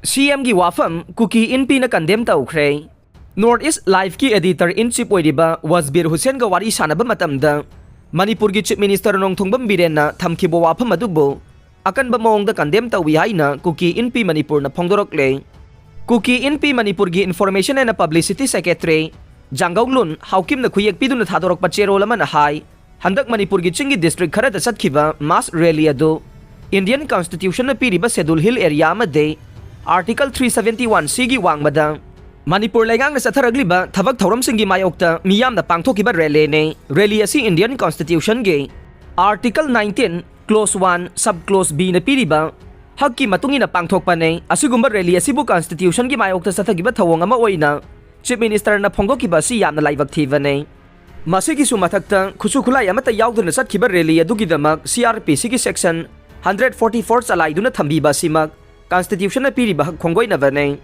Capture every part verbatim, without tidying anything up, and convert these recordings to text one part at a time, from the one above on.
ꯁꯤ ꯑꯦꯝꯒꯤ ꯋꯥꯐꯝ ꯀꯨꯀꯤ ꯏꯟꯄꯤꯅ ꯀꯟꯗꯦꯝ ꯇꯧꯈ꯭ꯔꯦ꯫ ꯅꯣꯔꯠ ꯏꯁ ꯂꯥꯏꯐꯀꯤ ꯑꯦꯗꯤꯇꯔ ꯏꯟ ꯆꯤꯐ ꯑꯣꯏꯔꯤꯕ ꯋꯥꯖꯕꯤꯔ ꯍꯨꯁꯦꯟꯒ ꯋꯥꯔꯤ ꯁꯥꯟꯅꯕ ꯃꯇꯝꯗ ꯃꯅꯤꯄꯨꯔꯒꯤ ꯆꯤꯐ ꯃꯤꯅꯤꯁꯇꯔ ꯅꯣꯡꯊꯣꯝꯕꯝ ꯕꯤꯔꯦꯟꯅ ꯊꯝꯈꯤꯕ ꯋꯥꯐꯝ ꯑꯗꯨꯕꯨ ꯑꯀꯟꯕ ꯃꯑꯣꯡꯗ ꯀꯟꯗꯦꯝ ꯇꯧꯏ ꯍꯥꯏꯅ ꯀꯨꯀꯤ ꯏꯟꯄꯤ ꯃꯅꯤꯄꯨꯔꯅ ꯐꯣꯡꯗꯣꯔꯛꯂꯦ꯫ ꯀꯨꯀꯤ ꯏꯟꯄꯤ ꯃꯅꯤꯄꯨꯔꯒꯤ ꯏꯟꯐꯣꯔꯃꯦꯁꯟ ꯑꯦꯟ ꯄꯕ꯭ꯂꯤꯁꯤꯇꯤ ꯁꯦꯀ꯭ꯔꯦꯇꯔꯤ ꯖꯥꯡꯒꯧꯂꯨꯟ ꯍꯥꯎꯀꯤꯝꯅ ꯈꯨꯌꯦꯛ ꯄꯤꯗꯨꯅ ꯊꯥꯗꯣꯔꯛꯄ ꯆꯦꯔꯣꯜ ꯑꯃꯅ ꯍꯥꯏ, ꯍꯟꯗꯛ ꯃꯅꯤꯄꯨꯔꯒꯤ ꯆꯤꯡꯒꯤ ꯗꯤꯁꯇ꯭ꯔꯤꯛ ꯈꯔꯗ ꯆꯠꯈꯤꯕ ꯃꯥꯁ ꯔꯦꯂꯤ ꯑꯗꯨ ꯏꯟꯗꯤꯌꯟ ꯀꯟꯁꯇꯤꯇ꯭ꯌꯨꯁꯟꯅ ꯄꯤꯔꯤꯕ ꯁꯦꯗꯨꯜ ꯍꯤꯜ ꯑꯦꯔꯤꯌꯥ ꯑꯃꯗꯤ ꯑꯥꯔꯇꯤꯀꯜ ꯊ꯭ꯔꯤ ꯁꯚꯦꯟꯇꯤ ꯋꯥꯟ ꯁꯤꯒꯤ ꯋꯥꯡꯃꯗ ꯃꯅꯤꯄꯨꯔ ꯂꯩꯉꯥꯛꯅ ꯆꯠꯊꯔꯛꯂꯤꯕ ꯊꯕꯛ ꯊꯧꯔꯝꯁꯤꯡꯒꯤ ꯃꯥꯌꯣꯛꯇ ꯃꯤꯌꯥꯝꯅ ꯄꯥꯡꯊꯣꯛꯈꯤꯕ ꯔꯦꯂꯤꯅꯤ꯫ ꯔꯦꯂꯤ ꯑꯁꯤ ꯏꯟꯗꯤꯌꯟ ꯀꯟꯁꯇꯤꯇ꯭ꯌꯨꯁꯟꯒꯤ article nineteen, clause one, sub clause ꯕꯤꯅ ꯄꯤꯔꯤꯕ ꯍꯛꯀꯤ ꯃꯇꯨꯡ ꯏꯟꯅ ꯄꯥꯡꯊꯣꯛꯄꯅꯤ꯫ ꯑꯁꯤꯒꯨꯝꯕ ꯔꯦꯂꯤ ꯑꯁꯤꯕꯨ ꯀꯟꯁꯇꯤꯇ꯭ꯌꯨꯁꯟꯒꯤ ꯃꯥꯌꯣꯛꯇ ꯆꯠꯊꯈꯤꯕ ꯊꯧꯑꯣꯡ ꯑꯃ ꯑꯣꯏꯅ ꯆꯤꯐ ꯃꯤꯅꯤꯁꯇꯔꯅ ꯐꯣꯡꯗꯣꯛꯈꯤꯕ ꯑꯁꯤ ꯌꯥꯝꯅ ꯂꯥꯏꯕꯛ ꯊꯤꯕꯅꯤ꯫ ꯃꯁꯤꯒꯤꯁꯨ ꯃꯊꯛꯇ, ꯈꯨꯠꯁꯨ ꯈꯨꯠꯂꯥꯏ ꯑꯃꯠꯇ ꯌꯥꯎꯗꯅ ꯆꯠꯈꯤꯕ ꯔꯦꯂꯤ ꯑꯗꯨꯒꯤꯗꯃꯛ ꯁꯤ ꯑꯥꯔ ꯄꯤ ꯁꯤꯒꯤ ꯁꯦꯛꯁꯟ ꯍꯟꯗ꯭ꯔꯦꯠ ꯐꯣꯔꯇꯤ ꯐꯣꯔ ꯆꯂꯥꯏꯗꯨꯅ ꯊꯝꯕꯤꯕ ꯑꯁꯤꯃꯛ ꯀꯟꯁꯇꯤꯇ꯭ꯌꯨꯁꯟꯅ ꯄꯤꯔꯤꯕ ꯍꯛ ꯈꯣꯡꯒꯣꯏꯅꯕꯅꯤ꯫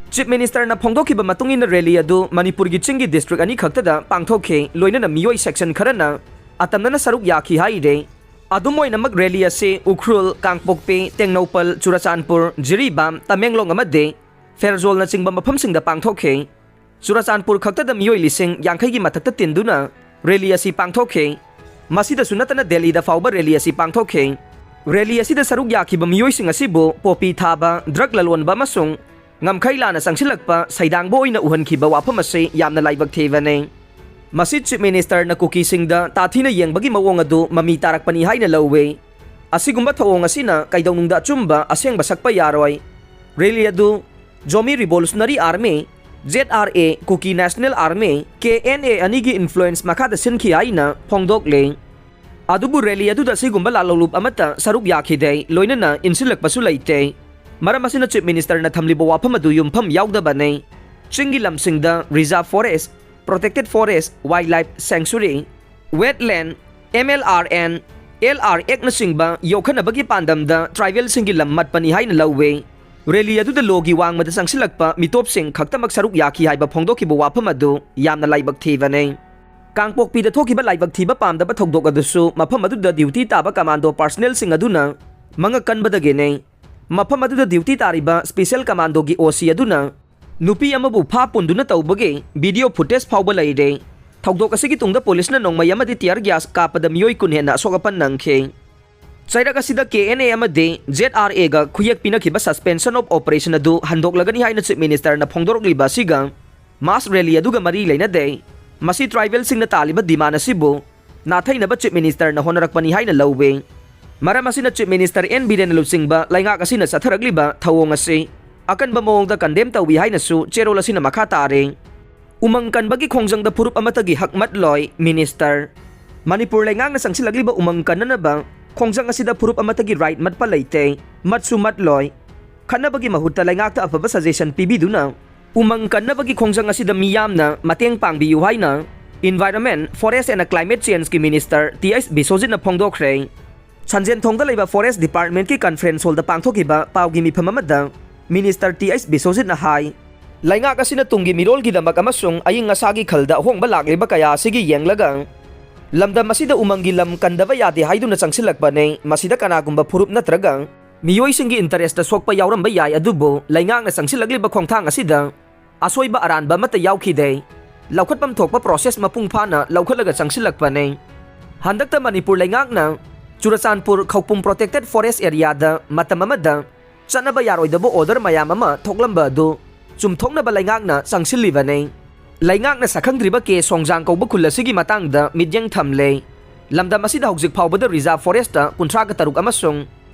ꯆꯤꯐ ꯃꯤꯅꯤꯁꯇꯔꯅ ꯐꯣꯡꯗꯣꯛꯈꯤꯕ ꯃꯇꯨꯡ ꯏꯟꯅ, ꯔꯦꯂꯤ ꯑꯗꯨ ꯃꯅꯤꯄꯨꯔꯒꯤ ꯆꯤꯡꯒꯤ ꯗꯤꯁꯇ꯭ꯔꯤꯛ ꯑꯅꯤꯈꯛꯇꯗ ꯄꯥꯡꯊꯣꯛꯈꯤ, ꯂꯣꯏꯅꯅ ꯃꯤꯑꯣꯏ ꯁꯦꯛꯁꯟ ꯈꯔꯅ ꯑꯇꯝꯅꯅ ꯁꯔꯨꯛ ꯌꯥꯈꯤ ꯍꯥꯏꯔꯦ꯫ ꯑꯗꯨꯝ ꯑꯣꯏꯅꯃꯛ, ꯔꯦꯂꯤ ꯑꯁꯤ ꯎꯈ꯭ꯔꯨꯜ, ꯀꯥꯡꯄꯣꯛꯄꯤ, ꯇꯦꯡꯅꯧꯄꯜ, ꯆꯨꯔꯆꯥꯟꯄꯨꯔ, ꯖꯤꯔꯤꯕꯥꯝ, ꯇꯃꯦꯡꯂꯣꯡ ꯑꯃꯗꯤ ꯐꯦꯔꯖꯣꯜꯅꯆꯤꯡꯕ ꯃꯐꯝꯁꯤꯡꯗ ꯄꯥꯡꯊꯣꯛꯈꯤ꯫ ꯆꯨꯔꯆꯥꯟꯄꯨꯔ ꯈꯛꯇꯗ ꯃꯤꯑꯣꯏ ꯂꯤꯁꯤꯡ ꯌꯥꯡꯈꯩꯒꯤ ꯃꯊꯛꯇ ꯇꯤꯟꯗꯨꯅ ꯔꯦꯂꯤ ꯑꯁꯤ ꯄꯥꯡꯊꯣꯛꯈꯤ꯫ ꯃꯁꯤꯗꯁꯨ ꯅꯠꯇꯅ ꯗꯦꯜꯂꯤꯗ ꯐꯥꯎꯕ ꯔꯦꯂꯤ ꯑꯁꯤ ꯄꯥꯡꯊꯣꯛꯈꯤ꯫ ꯔꯦꯂꯤ ꯑꯁꯤꯗ ꯁꯔꯨꯛ ꯌꯥꯈꯤꯕ ꯃꯤꯑꯣꯏꯁꯤꯡ ꯑꯁꯤꯕꯨ ꯄꯣꯄꯤ ꯊꯥꯕ, ꯗ꯭ꯔꯒ ꯂꯂꯣꯟꯕ ꯑꯃꯁꯨꯡ ꯉꯝꯈꯩ ꯂꯥꯟꯅ ꯆꯪꯁꯤꯜꯂꯛꯄ ꯁꯩꯗꯥꯡꯕ ꯑꯣꯏꯅ ꯎꯍꯟꯈꯤꯕ ꯋꯥꯐꯝ ꯑꯁꯤ ꯌꯥꯝꯅ ꯂꯥꯏꯕꯛ ꯊꯤꯕꯅꯤ꯫ ꯃꯁꯤ ꯆꯤꯐ ꯃꯤꯅꯤꯁꯇꯔꯅ ꯀꯨꯀꯤꯁꯤꯡꯗ ꯇꯥꯊꯤꯅ ꯌꯦꯡꯕꯒꯤ ꯃꯑꯣꯡ ꯑꯗꯨ ꯃꯃꯤ ꯇꯥꯔꯛꯄꯅꯤ ꯍꯥꯏꯅ ꯂꯧꯏ꯫ ꯑꯁꯤꯒꯨꯝꯕ ꯊꯧꯑꯣꯡ ꯑꯁꯤꯅ ꯀꯩꯗꯧꯅꯨꯡꯗ ꯑꯆꯨꯝꯕ ꯑꯁꯦꯡꯕ ꯁꯛꯄ ꯌꯥꯔꯣꯏ꯫ ꯔꯦꯂꯤ ꯑꯗꯨ Zomi revolutionary army, Z R A, Kuki national army, K N ꯑꯦ ꯑꯅꯤꯒꯤ ꯏꯟꯐ꯭ꯂꯨꯌꯦꯟꯁ ꯃꯈꯥꯗ ꯁꯤꯟꯈꯤ ꯍꯥꯏꯅ ꯐꯣꯡꯗꯣꯛꯂꯤ꯫ ꯑꯗꯨꯕꯨ ꯔꯦꯂꯤ ꯑꯗꯨꯗ ꯑꯁꯤꯒꯨꯝꯕ ꯂꯥꯜꯍꯧꯂꯨꯞ ꯑꯃꯠꯇ ꯁꯔꯨꯛ ꯌꯥꯈꯤꯗꯦ, ꯂꯣꯏꯅꯅ ꯏꯟꯁꯤꯜꯂꯛꯄꯁꯨ ꯂꯩꯇꯦ꯫ ꯃꯔꯝ ꯑꯁꯤꯅ ꯆꯤꯐ ꯃꯤꯅꯤꯁꯇꯔꯅ ꯊꯝꯂꯤꯕ ꯋꯥꯐꯝ ꯑꯗꯨ ꯌꯨꯝꯐꯝ ꯌꯥꯎꯗꯕꯅꯤ꯫ ꯆꯤꯡꯒꯤ ꯂꯝꯁꯤꯡꯗ reserve forest, protected forest, wild life sanctuary, wetland, M L R N, L R ꯑꯦꯛꯅꯆꯤꯡꯕ ꯌꯣꯛꯈꯠꯅꯕꯒꯤ ꯄꯥꯟꯗꯝꯗ ꯇ꯭ꯔꯥꯏꯕꯦꯜꯁꯤꯡꯒꯤ ꯂꯝ ꯃꯠꯄꯅꯤ ꯍꯥꯏꯅ ꯂꯧꯏ꯫ ꯔꯦꯂꯤ ꯑꯗꯨꯗ ꯂꯣꯒꯤ ꯋꯥꯡꯃꯗ ꯆꯪꯁꯤꯜꯂꯛꯄ ꯃꯤꯇꯣꯞꯁꯤꯡ ꯈꯛꯇꯃꯛ ꯁꯔꯨꯛ ꯌꯥꯈꯤ ꯍꯥꯏꯕ ꯐꯣꯡꯗꯣꯛꯈꯤꯕ ꯋꯥꯐꯝ ꯑꯗꯨ ꯌꯥꯝꯅ ꯂꯥꯏꯕꯛ ꯊꯤꯕꯅꯤ꯫ ꯀꯥꯡꯄꯣꯛꯄꯤꯗ ꯊꯣꯛꯈꯤꯕ ꯂꯥꯏꯕꯛ ꯊꯤꯕ ꯄꯥꯝꯗꯕ ꯊꯧꯗꯣꯛ ꯑꯗꯨꯁꯨ ꯃꯐꯝ ꯑꯗꯨꯗ ꯗ꯭ꯌꯨꯇꯤ ꯇꯥꯕ ꯀꯃꯥꯟꯗꯣ ꯄꯥꯔꯁꯅꯦꯜꯁꯤꯡ ꯑꯗꯨꯅ ꯃꯉꯛ ꯀꯟꯕꯗꯒꯤꯅꯤ꯫ ꯃꯐꯝ ꯑꯗꯨꯗ ꯗ꯭ꯌꯨꯇꯤ ꯇꯥꯔꯤꯕ ꯁ꯭ꯄꯦꯁꯦꯜ ꯀꯃꯥꯟꯗꯣꯒꯤ ꯑꯣ ꯁꯤ ꯑꯗꯨꯅ ꯅꯨꯄꯤ ꯑꯃꯕꯨ ꯐꯥ ꯄꯨꯟꯗꯨꯅ ꯇꯧꯕꯒꯤ ꯚꯤꯗꯤꯑꯣ ꯐꯨꯇꯦꯖ ꯐꯥꯎꯕ ꯂꯩꯔꯦ꯫ ꯊꯧꯗꯣꯛ ꯑꯁꯤꯒꯤ ꯇꯨꯡꯗ ꯄꯨꯂꯤꯁꯅ ꯅꯣꯡꯃꯩ ꯑꯃꯗꯤ ꯇꯤꯌꯔ ꯒ꯭ꯌꯥꯁ ꯀꯥꯞꯄꯗ ꯃꯤꯑꯣꯏ ꯀꯨꯟ ꯍꯦꯟꯅ ꯑꯁꯣꯛ ꯑꯄꯟ ꯅꯪꯈꯤ꯫ ꯆꯩꯔꯛ ꯑꯁꯤꯗ ꯀꯦ ꯑꯦꯟ ꯑꯦ ꯑꯃꯗꯤ ꯖꯦꯠ ꯑꯥꯔ ꯑꯦꯒ ꯈꯨꯌꯦꯛ ꯄꯤꯅꯈꯤꯕ ꯁꯁꯄꯦꯟꯁꯟ ꯑꯣꯐ ꯑꯣꯄꯔꯦꯁꯟ ꯑꯗꯨ ꯍꯟꯗꯣꯛꯂꯒꯅꯤ ꯍꯥꯏꯅ ꯆꯤꯐ ꯃꯤꯅꯤꯁꯇꯔꯅ ꯐꯣꯡꯗꯣꯔꯛꯂꯤꯕ ꯑꯁꯤꯒ ꯃꯥꯁ ꯔꯦꯂꯤ ꯑꯗꯨꯒ ꯃꯔꯤ ꯂꯩꯅꯗꯦ꯫ ꯃꯁꯤ ꯇ꯭ꯔꯥꯏꯕꯦꯜꯁꯤꯡꯅ ꯇꯥꯜꯂꯤꯕ ꯗꯤꯃꯥꯟ ꯑꯁꯤꯕꯨ ꯅꯥꯊꯩꯅꯕ ꯆꯤꯐ ꯃꯤꯅꯤꯁꯇꯔꯅ ꯍꯣꯠꯅꯔꯛꯄꯅꯤ ꯍꯥꯏꯅ ꯂꯧꯏ꯫ ꯃꯔꯝ ꯑꯁꯤꯅ ꯆꯤꯐ ꯃꯤꯅꯤꯁꯇꯔ ꯑꯦꯟ ꯕꯤꯔꯦꯟꯅ ꯂꯨꯆꯤꯡꯕ ꯂꯩꯉꯥꯛ ꯑꯁꯤꯅ ꯆꯠꯊꯔꯛꯂꯤꯕ ꯊꯧꯑꯣꯡ ꯑꯁꯤ ꯑꯀꯟꯕ ꯃꯑꯣꯡꯗ ꯀꯟꯗꯦꯝ ꯇꯧꯏ ꯍꯥꯏꯅꯁꯨ ꯆꯦꯔꯣꯜ ꯑꯁꯤꯅ ꯃꯈꯥ ꯇꯥꯔꯤ꯫ ꯎꯃꯪ ꯀꯟꯕꯒꯤ ꯈꯣꯡꯖꯪꯗ ꯐꯨꯔꯨꯞ ꯑꯃꯠꯇꯒꯤ ꯍꯛ ꯃꯠꯂꯣꯏ, ꯃꯤꯅꯤꯁꯇꯔ꯫ ꯃꯅꯤꯄꯨꯔ ꯂꯩꯉꯥꯛꯅ ꯆꯪꯁꯤꯜꯂꯛꯂꯤꯕ ꯎꯃꯪ ꯀꯟꯅꯅꯕ ꯈꯣꯡꯖꯪ ꯑꯁꯤꯗ ꯐꯨꯔꯨꯞ ꯑꯃꯠꯇꯒꯤ ꯔꯥꯏꯠ ꯃꯠꯄ ꯂꯩꯇꯦ, ꯃꯠꯁꯨ ꯃꯠꯂꯣꯏ꯫ ꯈꯠꯅꯕꯒꯤ ꯃꯍꯨꯠꯇ ꯂꯩꯉꯥꯛꯇ ꯑꯐꯕ ꯁꯖꯦꯁꯟ ꯄꯤꯕꯤꯗꯨꯅ ꯎꯃꯪ ꯀꯟꯅꯕꯒꯤ ꯈꯣꯡꯖꯪ ꯑꯁꯤꯗ ꯃꯤꯌꯥꯝꯅ ꯃꯇꯦꯡ ꯄꯥꯡꯕꯤꯌꯨ ꯍꯥꯏꯅ Environment, Forest and Climate Changeꯀꯤ ꯃꯤꯅꯤꯁꯇꯔ ꯇꯤ ꯑꯩꯆ ꯕꯤꯁꯣꯖꯤꯠꯅ ꯐꯣꯡꯗꯣꯛꯈ꯭ꯔꯦ꯫ ꯁꯟꯖꯦꯟꯊꯣꯡꯗ ꯂꯩꯕ ꯐꯣꯔꯦꯁ ꯗꯤꯄꯥꯔꯠꯃꯦꯟꯠꯀꯤ ꯀꯟꯐꯔꯦꯟꯁ ꯍꯣꯜꯗ ꯄꯥꯡꯊꯣꯛꯈꯤꯕ ꯄꯥꯎꯒꯤ ꯃꯤꯐꯝ ꯑꯃꯗ ꯃꯤꯅꯤꯁꯇꯔ ꯇꯤ ꯑꯩꯆ ꯕꯤꯁꯣꯖꯤꯠꯅ ꯍꯥꯏ, ꯂꯩꯉꯥꯛ ꯑꯁꯤꯅ ꯇꯨꯡꯒꯤ ꯃꯤꯔꯣꯜꯒꯤꯗꯃꯛ ꯑꯃꯁꯨꯡ ꯑꯏꯪ ꯑꯁꯥꯒꯤ ꯈꯜꯗ ꯑꯍꯣꯡꯕ ꯂꯥꯛꯂꯤꯕ ꯀꯌꯥ ꯑꯁꯤꯒꯤ ꯌꯦꯡꯂꯒ ꯂꯝꯗꯝ ꯑꯁꯤꯗ ꯎꯃꯪꯒꯤ ꯂꯝ ꯀꯟꯗꯕ ꯌꯥꯗꯦ ꯍꯥꯏꯗꯨꯅ ꯆꯪꯁꯤꯜꯂꯛꯄꯅꯤ꯫ ꯃꯁꯤꯗ ꯀꯅꯥꯒꯨꯝꯕ ꯐꯨꯔꯨꯞ ꯅꯠꯇ꯭ꯔꯒ ꯃꯤꯑꯣꯏꯁꯤꯡꯒꯤ ꯏꯟꯇꯔꯦꯁꯇ ꯁꯣꯛꯄ ꯌꯥꯎꯔꯝꯕ ꯌꯥꯏ, ꯑꯗꯨꯕꯨ ꯂꯩꯉꯥꯛꯅ ꯆꯪꯁꯤꯜꯂꯛꯂꯤꯕ ꯈꯣꯡꯊꯥꯡ ꯑꯁꯤꯗ ꯑꯁꯣꯏꯕ ꯑꯔꯥꯟꯕ ꯑꯃꯠꯇ ꯌꯥꯎꯈꯤꯗꯦ꯫ ꯂꯧꯈꯠꯐꯝ ꯊꯣꯛꯄ ꯄ꯭ꯔꯣꯁꯦꯁ ꯃꯄꯨꯡ ꯐꯥꯅ ꯂꯧꯈꯠꯂꯒ ꯆꯪꯁꯤꯜꯂꯛꯄꯅꯤ꯫ ꯍꯟꯗꯛꯇ ꯃꯅꯤꯄꯨꯔ ꯂꯩꯉꯥꯛꯅ ꯆꯨꯔꯆꯥꯟꯄꯨꯔ ꯈꯧꯄꯨꯝ ꯄ꯭ꯔꯣꯇꯦꯛꯇꯦꯗ ꯐꯣꯔꯦꯁ ꯑꯦꯔꯤꯌꯥꯗ ꯃꯇꯝ ꯑꯃꯗ ꯆꯠꯅꯕ ꯌꯥꯔꯣꯏꯗꯕ ꯑꯣꯔꯗꯔ ꯃꯌꯥꯝ ꯑꯃ ꯊꯣꯛꯂꯝꯕ ꯑꯗꯨ ꯆꯨꯝꯊꯣꯛꯅꯕ ꯂꯩꯉꯥꯛꯅ ꯆꯪꯁꯤꯜꯂꯤꯕꯅꯤ꯫ ꯂꯩꯉꯥꯛꯅ ꯁꯛꯈꯪꯗ꯭ꯔꯤꯕ ꯀꯦ ꯁꯣꯡꯖꯥꯡ ꯀꯧꯕ ꯈꯨꯜ ꯑꯁꯤꯒꯤ ꯃꯇꯥꯡꯗ ꯃꯤꯠꯌꯦꯡ ꯊꯝꯂꯦ꯫ ꯂꯝꯗꯝ ꯑꯁꯤꯗ ꯍꯧꯖꯤꯛ ꯐꯥꯎꯕꯗ ꯔꯤꯖꯥꯔꯚ ꯐꯣꯔꯦꯁꯇ ꯀꯨꯟꯊ꯭ꯔꯥꯒ ꯇꯔꯨꯛ ꯑꯃꯁꯨꯡ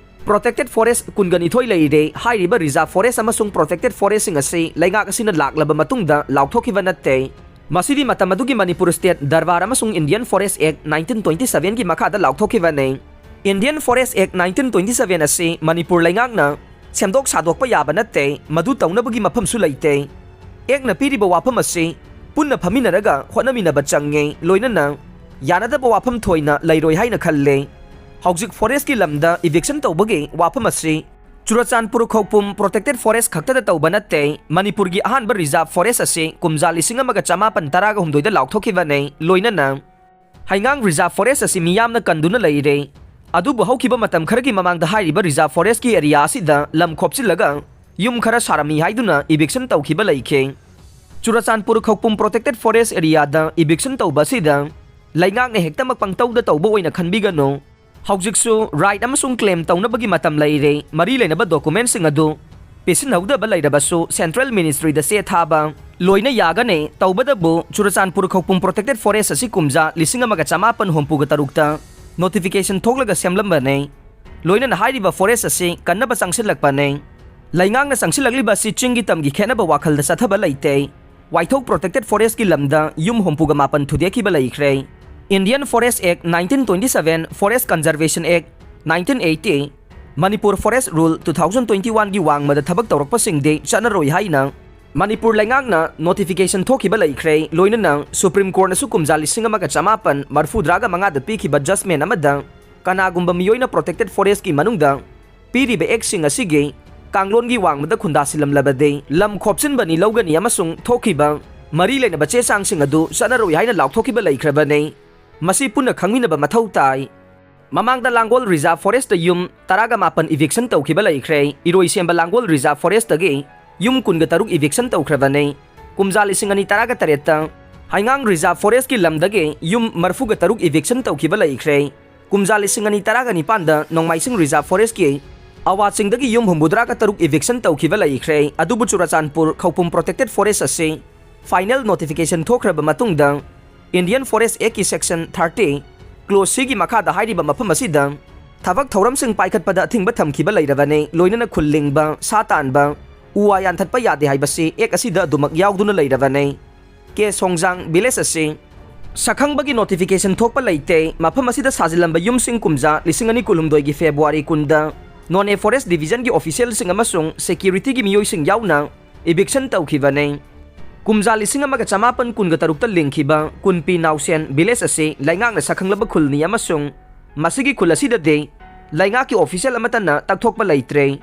ꯄ꯭ꯔꯣꯇꯦꯛꯇꯦꯗ ꯐꯣꯔꯦꯁ ꯀꯨꯟꯒ ꯅꯤꯊꯣꯏ ꯂꯩꯔꯦ꯫ ꯍꯥꯏꯔꯤꯕ ꯔꯤꯖꯥꯔꯚ ꯐꯣꯔꯦꯁ ꯑꯃꯁꯨꯡ ꯄ꯭ꯔꯣꯇꯦꯛꯇꯦꯗ ꯐꯣꯔꯦꯁꯁꯤꯡ ꯑꯁꯤ ꯂꯩꯉꯥꯛ ꯑꯁꯤꯅ ꯂꯥꯛꯂꯕ ꯃꯇꯨꯡꯗ ꯂꯥꯎꯊꯣꯛꯈꯤꯕ ꯅꯠꯇꯦ꯫ ꯃꯁꯤꯗꯤ ꯃꯇꯝ ꯑꯗꯨꯒꯤ ꯃꯅꯤꯄꯨꯔ ꯁ꯭ꯇꯦꯠ ꯗꯔꯕꯥꯔ ꯑꯃꯁꯨꯡ ꯏꯟꯗꯤꯌꯟ ꯐꯣꯔꯦꯁ ꯑꯦꯛ ꯅꯥꯏꯟꯇꯤꯟ ꯇ꯭ꯋꯦꯟꯇꯤ ꯁꯚꯦꯟꯒꯤ ꯃꯈꯥꯗ ꯂꯥꯎꯊꯣꯛꯈꯤꯕꯅꯤ꯫ ꯏꯟꯗꯤꯌꯟ ꯐꯣꯔꯦꯁ ꯑꯦꯛ ꯅꯥꯏꯟꯇꯤꯟ ꯇ꯭ꯋꯦꯟꯇꯤ ꯁꯚꯦꯟ ꯑꯁꯤ ꯃꯅꯤꯄꯨꯔ ꯂꯩꯉꯥꯛꯅ ꯁꯦꯝꯗꯣꯛ ꯁꯥꯗꯣꯛꯄ ꯌꯥꯕ ꯅꯠꯇꯦ, ꯃꯗꯨ ꯇꯧꯅꯕꯒꯤ ꯃꯐꯝꯁꯨ ꯂꯩꯇꯦ꯫ ꯑꯦꯛꯅ ꯄꯤꯔꯤꯕ ꯋꯥꯐꯝ ꯑꯁꯤ ꯄꯨꯟꯅ ꯐꯝꯃꯤꯟꯅꯔꯒ ꯍꯣꯠꯅꯃꯤꯟꯅꯕ ꯆꯪꯉꯤ, ꯂꯣꯏꯅꯅ ꯌꯥꯅꯗꯕ ꯋꯥꯐꯝ ꯊꯣꯏꯅ ꯂꯩꯔꯣꯏ ꯍꯥꯏꯅ ꯈꯜꯂꯤ꯫ ꯍꯧꯖꯤꯛ ꯐꯣꯔꯦꯁꯀꯤ ꯂꯝꯗ ꯏꯚꯤꯛꯁꯟ ꯇꯧꯕꯒꯤ ꯋꯥꯐꯝ ꯑꯁꯤ ꯆꯨꯔꯆꯥꯟꯄꯨꯔ ꯈꯧꯄꯨꯝ ꯄ꯭ꯔꯣꯇꯦꯛꯇꯦꯗ ꯐꯣꯔꯦꯁ ꯈꯛꯇꯗ ꯇꯧꯕ ꯅꯠꯇꯦ꯫ ꯃꯅꯤꯄꯨꯔꯒꯤ ꯑꯍꯥꯟꯕ ꯔꯤꯖꯥꯔꯚ ꯐꯣꯔꯦꯁ ꯑꯁꯤ ꯀꯨꯝꯖꯥ ꯂꯤꯁꯤꯡ ꯑꯃꯒ ꯆꯃꯥꯄꯟ ꯇꯔꯥꯒ ꯍꯨꯝꯗꯣꯏꯗ ꯂꯥꯎꯊꯣꯛꯈꯤꯕꯅꯤ, ꯂꯣꯏꯅꯅ ꯍꯩꯉꯥꯡ ꯔꯤꯖꯥꯔꯚ ꯐꯣꯔꯦꯁ ꯑꯁꯤ ꯃꯤꯌꯥꯝꯅ ꯀꯟꯗꯨꯅ ꯂꯩꯔꯦ꯫ ꯑꯗꯨꯕꯨ ꯍꯧꯈꯤꯕ ꯃꯇꯝ ꯈꯔꯒꯤ ꯃꯃꯥꯡꯗ ꯍꯥꯏꯔꯤꯕ reserve forest ꯀꯤ area ꯑꯁꯤꯗ ꯂꯝ ꯈꯣꯞꯆꯤꯜꯂꯒ ꯌꯨꯝ ꯈꯔ ꯁꯥꯔꯝꯃꯤ ꯍꯥꯏꯗꯨꯅ eviction ꯇꯧꯈꯤꯕ ꯂꯩꯈꯤ꯫ ꯆꯨꯔꯆꯥꯟꯄꯨꯔ ꯈꯧꯄꯨꯝ protected forest area ꯗ eviction ꯇꯧꯕ ꯑꯁꯤꯗ ꯂꯩꯉꯥꯛꯅ ꯍꯦꯛꯇꯃꯛ ꯄꯪꯇꯧꯗ ꯇꯧꯕ ꯑꯣꯏꯅ ꯈꯟꯕꯤꯒꯅꯨ꯫ ꯍꯧꯖꯤꯛꯁꯨ right ꯑꯃꯁꯨꯡ claim ꯇꯧꯅꯕꯒꯤ ꯃꯇꯝ ꯂꯩꯔꯦ꯫ ꯃꯔꯤ ꯂꯩꯅꯕ document ꯁꯤꯡ ꯑꯗꯨ ꯄꯤꯁꯤꯟꯍꯧꯗꯕ ꯂꯩꯔꯕꯁꯨ central ministry ꯗ ꯆꯦ ꯊꯥꯕ ꯂꯣꯏꯅ ꯌꯥꯒꯅꯤ꯫ ꯇꯧꯕꯗꯕꯨ ꯆꯨꯔꯆꯥꯟꯄꯨꯔ ꯈꯧꯄꯨꯝ protected forest ꯑꯁꯤ ꯀꯨꯝꯖꯥ ꯂꯤꯁꯤꯡ ꯑꯃꯒ ꯆꯃꯥꯄꯟ ꯍꯨꯝꯐꯨꯒ ꯇꯔꯨꯛꯇ notification ꯊꯣꯛꯂꯒ ꯁꯦꯝꯂꯝꯕꯅꯤ꯫ ꯂꯣꯏꯅꯅ ꯍꯥꯏꯔꯤꯕ forest ꯑꯁꯤ ꯀꯟꯅꯕ ꯆꯪꯁꯤꯜꯂꯛꯄꯅꯤ꯫ ꯂꯩꯉꯥꯛꯅ ꯆꯪꯁꯤꯜꯂꯛꯂꯤꯕ ꯑꯁꯤ ꯆꯤꯡꯒꯤ ꯇꯝꯒꯤ ꯈꯦꯠꯅꯕ ꯋꯥꯈꯜꯗ ꯆꯠꯊꯕ ꯂꯩꯇꯦ꯫ ꯋꯥꯏꯊꯣꯛ protected forest ꯀꯤ ꯂꯝꯗ ꯌꯨꯝ ꯍꯨꯝꯐꯨꯒ ꯃꯥꯄꯟ ꯊꯨꯗꯦꯛꯈꯤꯕ ꯂꯩꯈ꯭ꯔꯦ꯫ Indian Forest Act nineteen twenty seven, Forest Conservation Act nineteen eighty, Manipur Forest Rule two thousand twenty one ꯒꯤ ꯋꯥꯡꯃꯗ ꯊꯕꯛ ꯇꯧꯔꯛꯄꯁꯤꯡꯗꯤ ꯆꯠꯅꯔꯣꯏ ꯍꯥꯏꯅ ꯃꯅꯤꯄꯨꯔ ꯂꯩꯉꯥꯛꯅ notification ꯊꯣꯛꯈꯤꯕ ꯂꯩꯈ꯭ꯔꯦ꯫ ꯂꯣꯏꯅꯅ Supreme Court ꯅꯁꯨ ꯀꯨꯝꯖꯥ ꯂꯤꯁꯤꯡ ꯑꯃꯒ ꯆꯃꯥꯄꯟ ꯃꯔꯤꯐꯨꯇꯔꯥꯒ ꯃꯉꯥꯗ ꯄꯤꯈꯤꯕ judgment ꯑꯃꯗ ꯀꯅꯥꯒꯨꯝꯕ ꯃꯤꯑꯣꯏꯅ protected forest ꯀꯤ ꯃꯅꯨꯡꯗ ꯄꯤꯔꯤꯕ act ꯁꯤꯡ ꯑꯁꯤꯒꯤ ꯀꯥꯡꯂꯣꯟꯒꯤ ꯋꯥꯡꯃꯗ ꯈꯨꯟꯗꯥꯁꯤꯜꯂꯝꯂꯕꯗꯤ ꯂꯝ ꯈꯣꯞꯆꯤꯟꯕꯅꯤ ꯂꯧꯒꯅꯤ ꯑꯃꯁꯨꯡ ꯊꯣꯛꯈꯤꯕ ꯃꯔꯤ ꯂꯩꯅꯕ ꯆꯦ ꯆꯥꯡꯁꯤꯡ ꯑꯗꯨ ꯆꯠꯅꯔꯣꯏ ꯍꯥꯏꯅ ꯂꯥꯎꯊꯣꯛꯈꯤꯕ ꯂꯩꯈ꯭ꯔꯕꯅꯤ꯫ ꯃꯁꯤ ꯄꯨꯟꯅ ꯈꯪꯃꯤꯟꯅꯕ ꯃꯊꯧ ꯇꯥꯏ꯫ ꯃꯃꯥꯡꯗ ꯂꯥꯡꯒꯣꯜ reserve forest ꯇ ꯌꯨꯝ ꯇꯔꯥꯒ ꯃꯥꯄꯟ eviction ꯇꯧꯈꯤꯕ ꯂꯩꯈ꯭ꯔꯦ꯫ ꯏꯔꯣꯏꯁꯦꯝꯕ ꯂꯥꯡꯒꯣꯜ reserve forest ꯇꯒꯤ ꯌꯨꯝ ꯀꯨꯟꯒ ꯇꯔꯨꯛ eviction ꯇꯧꯈ꯭ꯔꯕꯅꯤ꯫ ꯀꯨꯝꯖꯥ ꯂꯤꯁꯤꯡ ꯑꯅꯤ ꯇꯔꯥꯒ ꯇꯔꯦꯠꯇ ꯍꯩꯉꯥꯡ reserve forest ꯀꯤ ꯂꯝꯗꯒꯤ ꯌꯨꯝ ꯃꯔꯤꯐꯨꯒ ꯇꯔꯨꯛ eviction ꯇꯧꯈꯤꯕ ꯂꯩꯈ꯭ꯔꯦ꯫ ꯀꯨꯝꯖꯥ ꯂꯤꯁꯤꯡ ꯑꯅꯤ ꯇꯔꯥꯒ ꯅꯤꯄꯥꯟꯗ ꯅꯣꯡꯃꯥꯏꯁꯤꯡ reserve forest ꯀꯤ ꯑꯋꯥ ꯆꯤꯡꯗꯒꯤ ꯌꯨꯝ ꯍꯨꯝꯐꯨꯇꯔꯥꯒ ꯇꯔꯨꯛ eviction ꯇꯧꯈꯤꯕ ꯂꯩꯈ꯭ꯔꯦ꯫ ꯑꯗꯨꯕꯨ ꯆꯨꯔꯆꯥꯟꯄꯨꯔ ꯈꯧꯄꯨꯝ protected forest ꯑꯁꯤ final notification ꯊꯣꯛꯈ꯭ꯔꯕ ꯃꯇꯨꯡꯗ Indian Forest Act ꯀꯤ section thirty, clause C ꯒꯤ ꯃꯈꯥꯗ ꯍꯥꯏꯔꯤꯕ ꯃꯐꯝ ꯑꯁꯤꯗ ꯊꯕꯛ ꯊꯧꯔꯝꯁꯤꯡ ꯄꯥꯏꯈꯠꯄꯗ ꯑꯊꯤꯡꯕ ꯊꯝꯈꯤꯕ ꯂꯩꯔꯕꯅꯤ꯫ ꯂꯣꯏꯅꯅ ꯈꯨꯜ ꯂꯤꯡꯕ, ꯁꯥ ꯇꯥꯟꯕ, ꯎ ꯋꯥ ꯌꯥꯟꯊꯠꯄ ꯌꯥꯗꯦ ꯍꯥꯏꯕꯁꯤ act ꯑꯁꯤꯗ ꯑꯗꯨꯃꯛ ꯌꯥꯎꯗꯨꯅ ꯂꯩꯔꯕꯅꯤ꯫ ꯀꯦ ꯁꯣꯡꯖꯥꯡ village ꯑꯁꯤ ꯁꯛꯈꯪꯕꯒꯤ notification ꯊꯣꯛꯄ ꯂꯩꯇꯦ꯫ ꯃꯐꯝ ꯑꯁꯤꯗ ꯁꯥꯖꯤꯜꯂꯝꯕ ꯌꯨꯝꯁꯤꯡ ꯀꯨꯝꯖꯥ ꯂꯤꯁꯤꯡ ꯑꯅꯤ ꯀꯨꯟꯍꯨꯝꯗꯣꯏꯒꯤ February ꯀꯨꯟꯗ Noney Forest Division ꯒꯤ official ꯁꯤꯡ ꯑꯃꯁꯨꯡ security ꯒꯤ ꯃꯤꯑꯣꯏꯁꯤꯡ ꯌꯥꯎꯅ eviction ꯇꯧꯈꯤꯕꯅꯤ꯫ ꯀꯨꯝꯖꯥ ꯂꯤꯁꯤꯡ ꯑꯃꯒ ꯆꯃꯥꯄꯟ ꯀꯨꯟꯒ ꯇꯔꯨꯛꯇ ꯂꯤꯡꯈꯤꯕ ꯀꯨꯟꯄꯤ ꯅꯥꯎꯁꯦꯟ village ꯑꯁꯤ ꯂꯩꯉꯥꯛꯅ ꯁꯛꯈꯪꯂꯕ ꯈꯨꯜꯅꯤ ꯑꯃꯁꯨꯡ ꯃꯁꯤꯒꯤ ꯈꯨꯜ ꯑꯁꯤꯗꯗꯤ ꯂꯩꯉꯥꯛꯀꯤ official ꯑꯃꯠꯇꯅ ꯇꯛꯊꯣꯛꯄ ꯂꯩꯇ꯭ꯔꯦ꯫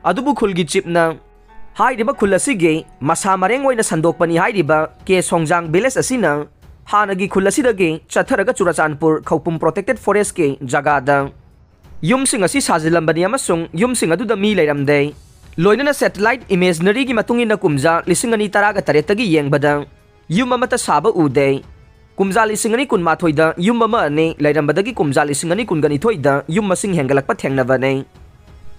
ꯑꯗꯨꯕꯨ ꯈꯨꯜꯒꯤ chief ꯅ ꯍꯥꯏꯔꯤꯕ ꯈꯨꯜ ꯑꯁꯤꯒꯤ ꯃꯁꯥ ꯃꯔꯦꯡ ꯑꯣꯏꯅ ꯁꯟꯗꯣꯛꯄꯅꯤ ꯍꯥꯏꯔꯤꯕ ꯀꯦ ꯁꯣꯡꯖꯥꯡ village ꯑꯁꯤꯅ ꯍꯥꯟꯅꯒꯤ ꯈꯨꯜ ꯑꯁꯤꯗꯒꯤ ꯆꯠꯊꯔꯒ ꯆꯨꯔꯆꯥꯟꯄꯨꯔ ꯈꯧꯄꯨꯝ protected forest ꯀꯤ ꯖꯒꯥꯗ ꯌꯨꯝꯁꯤꯡ ꯑꯁꯤ ꯁꯥꯖꯤꯜꯂꯝꯕꯅꯤ ꯑꯃꯁꯨꯡ ꯌꯨꯝꯁꯤꯡ ꯑꯗꯨꯗ ꯃꯤ ꯂꯩꯔꯝꯗꯦ꯫ ꯂꯣꯏꯅꯅ satellite imageryꯒꯤ ꯃꯇꯨꯡ ꯏꯟꯅ ꯀꯨꯝꯖꯥ ꯂꯤꯁꯤꯡ ꯑꯅꯤ ꯇꯔꯥꯒ ꯇꯔꯦꯠꯇꯒꯤ ꯌꯦꯡꯕꯗ ꯌꯨꯝ ꯑꯃꯠꯇ ꯁꯥꯕ ꯎꯗꯦ꯫ ꯀꯨꯝꯖꯥ ꯂꯤꯁꯤꯡ ꯑꯅꯤ ꯀꯨꯟꯃꯥꯊꯣꯏꯗ ꯌꯨꯝ ꯑꯃ ꯑꯅꯤ ꯂꯩꯔꯝꯕꯗꯒꯤ ꯀꯨꯝꯖꯥ ꯂꯤꯁꯤꯡ ꯑꯅꯤ ꯀꯨꯟꯒꯅꯤꯊꯣꯏꯗ ꯌꯨꯝ ꯃꯁꯤꯡ ꯍꯦꯟꯒꯠꯂꯛꯄ ꯊꯦꯡꯅꯕꯅꯤ꯫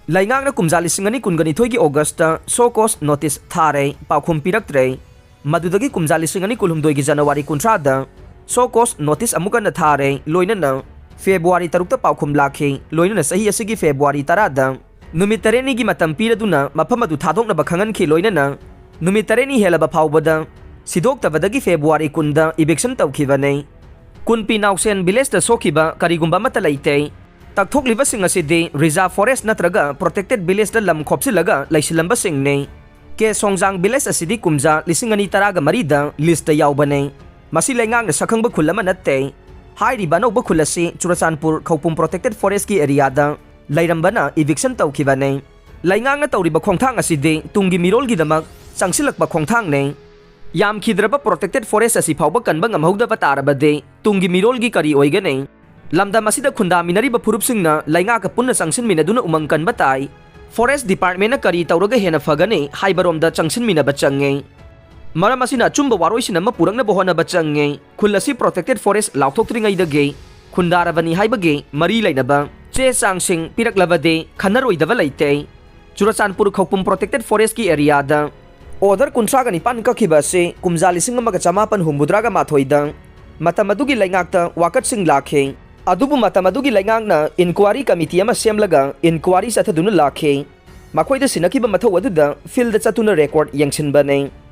ꯂꯩꯉꯥꯛꯅ ꯀꯨꯝꯖꯥ ꯂꯤꯁꯤꯡ ꯑꯅꯤ ꯀꯨꯟꯒꯅꯤꯊꯣꯏꯒꯤ Augustꯇ show cause notice ꯊꯥꯔꯦ, ꯄꯥꯎꯈꯨꯝ ꯄꯤꯔꯛꯇ꯭ꯔꯦ꯫ ꯃꯗꯨꯗꯒꯤ ꯀꯨꯝꯖꯥ ꯂꯤꯁꯤꯡ ꯑꯅꯤ ꯀꯨꯟꯍꯨꯝꯗꯣꯏꯒꯤ January ꯀꯨꯟꯊ꯭ꯔꯥꯗ show cause notice ꯑꯃꯨꯛ ꯍꯟꯅ ꯊꯥꯔꯦ, ꯂꯣꯏꯅꯅ February ꯇꯔꯨꯛꯇ ꯄꯥꯎꯈꯨꯝ ꯂꯥꯛꯈꯤ, ꯂꯣꯏꯅꯅ ꯆꯍꯤ ꯑꯁꯤꯒꯤ February ꯇꯔꯥꯗ ꯅꯨꯃꯤꯠ ꯇꯔꯦꯠꯅꯤꯒꯤ ꯃꯇꯝ ꯄꯤꯔꯗꯨꯅ ꯃꯐꯝ ꯑꯗꯨ ꯊꯥꯗꯣꯛꯅꯕ ꯈꯪꯍꯟꯈꯤ, ꯂꯣꯏꯅꯅ ꯅꯨꯃꯤꯠ ꯇꯔꯦꯠꯅꯤ ꯍꯦꯜꯂꯕ ꯐꯥꯎꯕꯗ ꯁꯤꯗꯣꯛꯇꯕꯗꯒꯤ February ꯀꯨꯟꯗ eviction ꯇꯧꯈꯤꯕꯅꯤ꯫ ꯀꯨꯟꯄꯤ ꯅꯥꯎꯁꯦꯟ villageꯇ ꯁꯣꯛꯈꯤꯕ ꯀꯔꯤꯒꯨꯝꯕ ꯑꯃꯠꯇ ꯂꯩꯇꯦ꯫ ꯇꯛꯊꯣꯛꯂꯤꯕꯁꯤꯡ ꯑꯁꯤꯗꯤ reserve forest ꯅꯠꯇ꯭ꯔꯒ protected villageꯇ ꯂꯝ ꯈꯣꯞꯆꯤꯜꯂꯒ ꯂꯩꯁꯤꯜꯂꯝꯕꯁꯤꯡꯅꯤ꯫ ꯀꯦ ꯁꯣꯡꯖꯥꯡ village ꯑꯁꯤꯗꯤ ꯀꯨꯝꯖꯥ ꯂꯤꯁꯤꯡ ꯑꯅꯤ ꯇꯔꯥꯒ ꯃꯔꯤꯗ listꯇ ꯌꯥꯎꯕꯅꯤ꯫ ꯃꯁꯤ ꯂꯩꯉꯥꯛꯅ ꯁꯛꯈꯪꯕ ꯈꯨꯜ ꯑꯃ ꯅꯠꯇꯦ꯫ ꯍꯥꯏꯔꯤꯕ ꯑꯅꯧꯕ ꯈꯨꯜ ꯑꯁꯤ ꯆꯨꯔꯆꯥꯟꯄꯨꯔ ꯈꯧꯄꯨꯝ protected forestꯀꯤ areaꯗ ꯂꯩꯔꯝꯕꯅ eviction ꯇꯧꯈꯤꯕꯅꯤ꯫ ꯂꯩꯉꯥꯛꯅ ꯇꯧꯔꯤꯕ ꯈꯣꯡꯊꯥꯡ ꯑꯁꯤꯗꯤ ꯇꯨꯡꯒꯤ ꯃꯤꯔꯣꯜꯒꯤꯗꯃꯛ ꯆꯪꯁꯤꯜꯂꯛꯄ ꯈꯣꯡꯊꯥꯡꯅꯤ꯫ ꯌꯥꯝꯈꯤꯗ꯭ꯔꯕ protected forest ꯑꯁꯤ ꯐꯥꯎꯕ ꯀꯟꯕ ꯉꯝꯍꯧꯗꯕ ꯇꯥꯔꯕꯗꯤ ꯇꯨꯡꯒꯤ ꯃꯤꯔꯣꯜꯒꯤ ꯀꯔꯤ ꯑꯣꯏꯒꯅꯤ? ꯂꯝꯗꯝ ꯑꯁꯤꯗ ꯈꯨꯟꯗꯥꯃꯤꯟꯅꯔꯤꯕ ꯐꯨꯔꯨꯞꯁꯤꯡꯅ ꯂꯩꯉꯥꯛꯀ ꯄꯨꯟꯅ ꯆꯪꯁꯤꯟꯃꯤꯟꯅꯗꯨꯅ ꯎꯃꯪ ꯀꯟꯕ ꯇꯥꯏ꯫ Forest departmentꯅ ꯀꯔꯤ ꯇꯧꯔꯒ ꯍꯦꯟꯅ ꯐꯒꯅꯤ ꯍꯥꯏꯕꯔꯣꯝꯗ ꯆꯪꯁꯤꯟꯃꯤꯟꯅꯕ ꯆꯪꯉꯤ꯫ ꯃꯔꯝ ꯑꯁꯤꯅ ꯑꯆꯨꯝꯕ ꯋꯥꯔꯣꯏꯁꯤꯟ ꯑꯃ ꯄꯨꯔꯛꯅꯕ ꯍꯣꯠꯅꯕ ꯆꯪꯉꯤ꯫ ꯈꯨꯜ ꯑꯁꯤ protected forest ꯂꯥꯎꯊꯣꯛꯇ꯭ꯔꯤꯉꯩꯗꯒꯤ ꯈꯨꯟꯗꯥꯔꯕꯅꯤ ꯍꯥꯏꯕꯒꯤ ꯃꯔꯤ ꯂꯩꯅꯕ ꯆꯦ ꯆꯥꯡꯁꯤꯡ ꯄꯤꯔꯛꯂꯕꯗꯤ ꯈꯟꯅꯔꯣꯏꯗꯕ ꯂꯩꯇꯦ꯫ ꯆꯨꯔꯆꯥꯟꯄꯨꯔ ꯈꯧꯄꯨꯝ protected forestꯀꯤ areaꯗ order ꯀꯨꯟꯊ꯭ꯔꯥꯒ ꯅꯤꯄꯥꯟ ꯀꯛꯈꯤꯕ ꯑꯁꯤ ꯀꯨꯝꯖꯥ ꯂꯤꯁꯤꯡ ꯑꯃꯒ ꯆꯃꯥꯄꯟ ꯍꯨꯝꯐꯨꯇꯔꯥꯒ ꯃꯥꯊꯣꯏꯗ ꯃꯇꯝ ꯑꯗꯨꯒꯤ ꯂꯩꯉꯥꯛꯇ ꯋꯥꯀꯠꯁꯤꯡ ꯂꯥꯛꯈꯤ꯫ ꯑꯗꯨꯕꯨ ꯃꯇꯝ ꯑꯗꯨꯒꯤ ꯂꯩꯉꯥꯛꯅ inquiry committee ꯑꯃ ꯁꯦꯝꯂꯒ inquiry ꯆꯠꯊꯗꯨꯅ ꯂꯥꯛꯈꯤ꯫ ꯃꯈꯣꯏꯗ ꯁꯤꯟꯅꯈꯤꯕ ꯃꯊꯧ ꯑꯗꯨꯗ fieldꯗ ꯆꯠꯇꯨꯅ record ꯌꯦꯡꯁꯤꯟꯕꯅꯤ꯫